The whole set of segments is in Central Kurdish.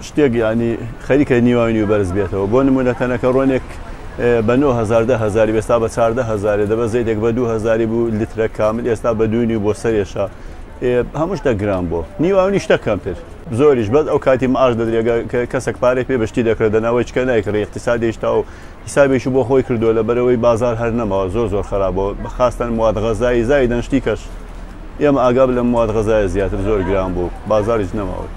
شتێک ینی خەریکە نیواوی نیو بەرز بێتەوە بۆ نمونە تەنەکە ڕۆنێک بە 9000 دە هەزاری ئێستا بە 14 هەزارێ دەبە زەیتێک بە 2000 بوو لترە کامل ئێستا بە دوونی بۆ سەرێشە هەموو شتە گران بۆ نیواونی شتە کەمتر زۆریش بەس ئەو کاتی معاش دەدرێ کەسێک پارەی پێ بەشتی دەکرێت دەناوەی چکە نایکڕی اقتصادیش تا و حسابێکی بۆ خۆی کردووە لەبەرئەوەی بازار هەر نەماوە زۆر زۆر خراپە خاستەن مواد غەزایی زایدەن شتی کەش ئێمە ئاگا لە مواد غەزایە زیاتر زۆر گران بوو بازاریش نەماوە.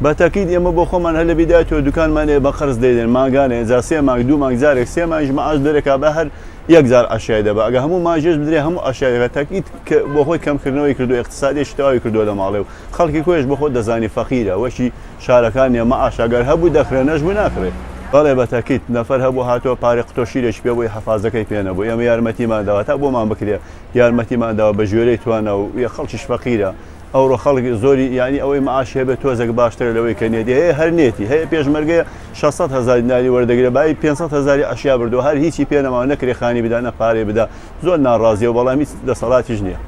بە تەکید ئێمە بۆ خۆمان هەر لە بیدایەتەوە دوکانمان هەیە بە قەرز دەیدەین مانگانێ جا سێ مانگ دوو مانگ جارێک سێ مانگیش معاش دەرەکا بە هەر یەک جار ئەشیای دەبا ئەگە هەموو مانگێش بدرێ هەموو ئەشیای دەکا تەکید کە بۆ خۆی کەمکردنەوەی کردو ئیقتسادێکی تەواوی کردووە لە ماڵێ و خەڵکی کۆیەش بۆ خۆت دەزانی فەقیرە وەکی شارەکان نیە مەعاش ئەگەر هەبوو دەکڕێ نەشبوو ناکڕێ. بەڵێ بە تەکید نەفەر هەبوو هاتووە پارەی قوتۆ شیرێکی پێ بووی حەفازەکەی پێ نەبوو ئێمە یارمەتیمان داوە تا بۆمان بکرێ یارمەتیمان داوە بە گوێرەی توانا و یە خەڵکیش فەقیرە ئەوڕۆ خەڵک زۆری یانی ئەوەی مەعاشی هەبێ تۆزێک باشترە لەوەی کە نیەتی هەیە هەر نیەتی هەیە پێشمەرگەیە 600 هەزار دیناری وەردەگرێ بایی 500 هەزاری ئەشیا بردووە هەر هیچی پێ نەماوە نەکرێ خانی بدا نە پارەی بدا زۆر ناڕازیە و بەڵام هیچ دەسەڵاتیش نییە.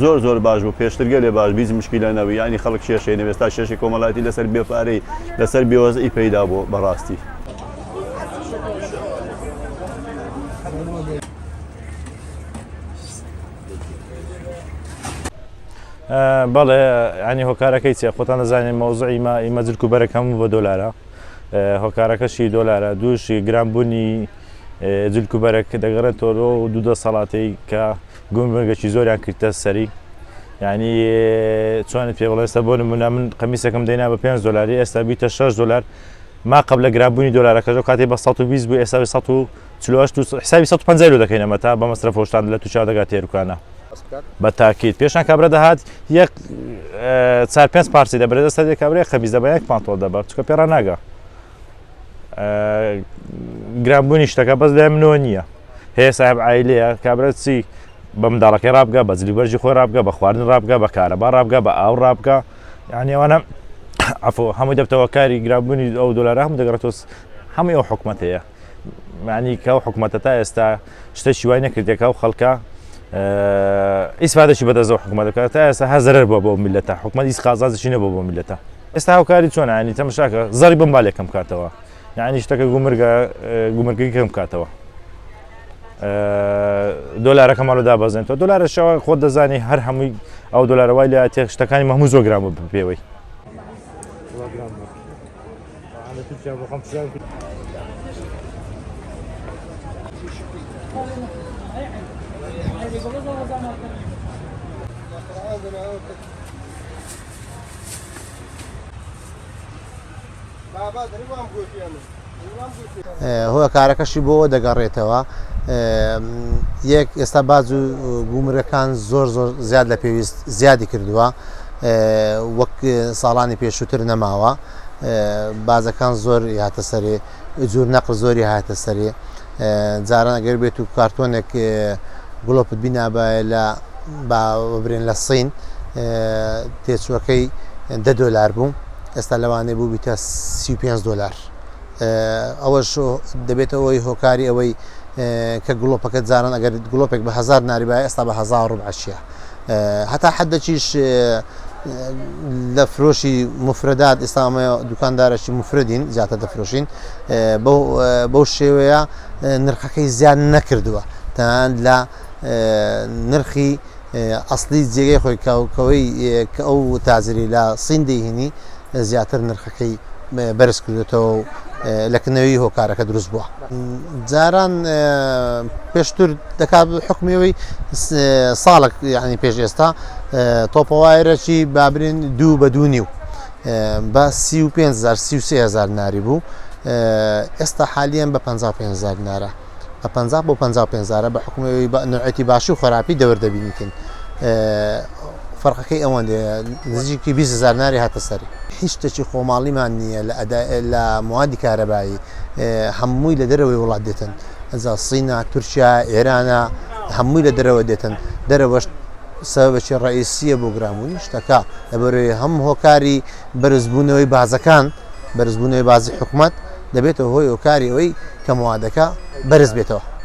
زۆر زۆر باش بوو پێشتر گەلێ باش بیست مشکیلە نەبوو یانی خەڵک کێشەی نەبێ ئێستا کێشەی کۆمەڵایەتی لەسەر بێ پارەی لەسەر بێوەزعی پەیدا بوو بەڕاستی. بەڵێ ینی هۆکارەکەی چیە خۆتان دەزانین مەوزعی ما ئیمە جلک و بەرەک هەموو بە دۆلارە هۆکارەکەشی دۆلارە دووشی گرانبوونی جلک و بەرەک دەگەڕێتەوە لۆ دوو دەسەڵاتەی کە گومرگێکی زۆریان کردە سەری یعنی چۆنت پێ بڵێ ئێستا بۆ نمونە من قەمیسەکەم دەینا بە 5 دلاری ئێستا بیتە 6 دلار ما قبل لە گرابوونی دلارەکەش ئەو کاتی بە 120 بوو ئێستا بە 148 و حسابی 150 لۆ دەکەین ئەمە تا بە مەسرەف هۆشتان لە توچاو دەگات تێرکانە بە تاکید پێشان کابرا دەهات یەک چار پێنج پارچەی دەبرێت دەستە دێ کابرای قەمیس دەبە یەک پانتۆڵ دەبە چکە پێڕا ناگا گرانبوونی شتەکە بەس لای منەوە نییە هەیە ساحب عیلەیە کابرا چی بە منداڵەکەی ڕابگە بە جلی بەرجی خۆی ڕابگە بە خواردن ڕابگە بە کارەبا ڕابگە بە ئاو ڕابگە یعنی ئەوانە عفو هەموو دەبتەوە کاری گرانبوونی ئەو دۆلارە هەموو دەگەڕێتەوە هەمووی ئەو حکومەتەیە معنی کە ئەو حکومەتە تا ئێستا شتێکی وای نەکردێکە و خەڵکە ئیسفادەشی بەدەستەوە حکومەت بکات تا ئێستا هەر زەرەر بووە بۆ میللەتە حکومەت هیچ قازانجێکی نەبووە بۆ میللەتە ئێستا هاوکاری چۆنە ینی تەمەشاکە زەڕی بم بالێ کەم بکاتەوە یعنی شتەکە گومرگە گومرگەکەی کەم بکاتەوە دۆلارەکە ماڵە دابەزێنەوە دۆلارە شەوە خۆت دەزانی هەر هەمووی ئەو دۆلارە وای لە تێک شتەکانی مەهموو زۆر گران بوو پێوەی هۆکارەکەشی بۆ دەگەڕێتەوە یەک ئێستا باج و گومرەکان زۆر زۆر زیاد لە پێویست زیادی کردووە وەک ساڵانی پێشووتر نەماوە بازەکان زۆر هاتە سەرێ جور نەقل زۆری هاتە سەرێ جاران ئەگەر بێت و کارتۆنێک گڵۆپت بینابایە لە بابرێن لە سین تێچووەکەی دە دۆلار بوو ئێستا لەوانەیە بوو بیتە 35 دۆلار ئەوەش دەبێتە ئەوەی هۆکاری ئەوەی کە گڵۆپەکە جاران ئەگەر گڵۆپێک بە هزار ناریبای ئێستا بە هزار ڕبعچیە هەتا حدەکیش لە فرۆشی مفرەدات ئێستا ئەمە دوکاندارەکی مفرەدین زیاتر دەفرۆشین بەو شێوەیە نرخەکەی زیاد نەکردووە تەنانەت لە نرخی ئەسلی جێگەی خۆی کەوەی کە ئەو تاجری لە سین دەیهینی زیاتر نرخەکەی بەرز کردوێتەوە و لەکنەوەی هۆکارەکە دروست بووە جاران پێشتر دەکات حکمیەوەی ساڵک یعنی پێش ئێستا تۆپەوایرەکی بابرین دوو بە دوو نیو بە 35هزار 33هزار ناری بوو ئێستا حالیان بە 55هزار نارە بە 50 بۆ 55 هزارە بە حکومەوەی بە نوعەتی باشی و خراپی دەور دەبینیتن فەرقەکەی ئەوەندەیە نزیکی 20 هزار ناری هاتە سەری. هیچ شتێکی خۆماڵیمان نییە لە ئەدا لە موادی کارەبایی هەمووی لە دەرەوەی وڵات دێتن ئەجا سینە تورکیا ئێرانە. هەمووی لە دەرەوە دێتن، دەرەوەش سەبەبێکی ڕەئیسییە بۆ گرانبوونی شتەکە، لەبەرئەوەی هەم هۆکاری بەرزبوونەوەی باجەکان، بەرزبوونەوەی باجی حکومەت دەبێتە هۆی هۆکاری ئەوەی کە موادەکە بەرز بێتەوە.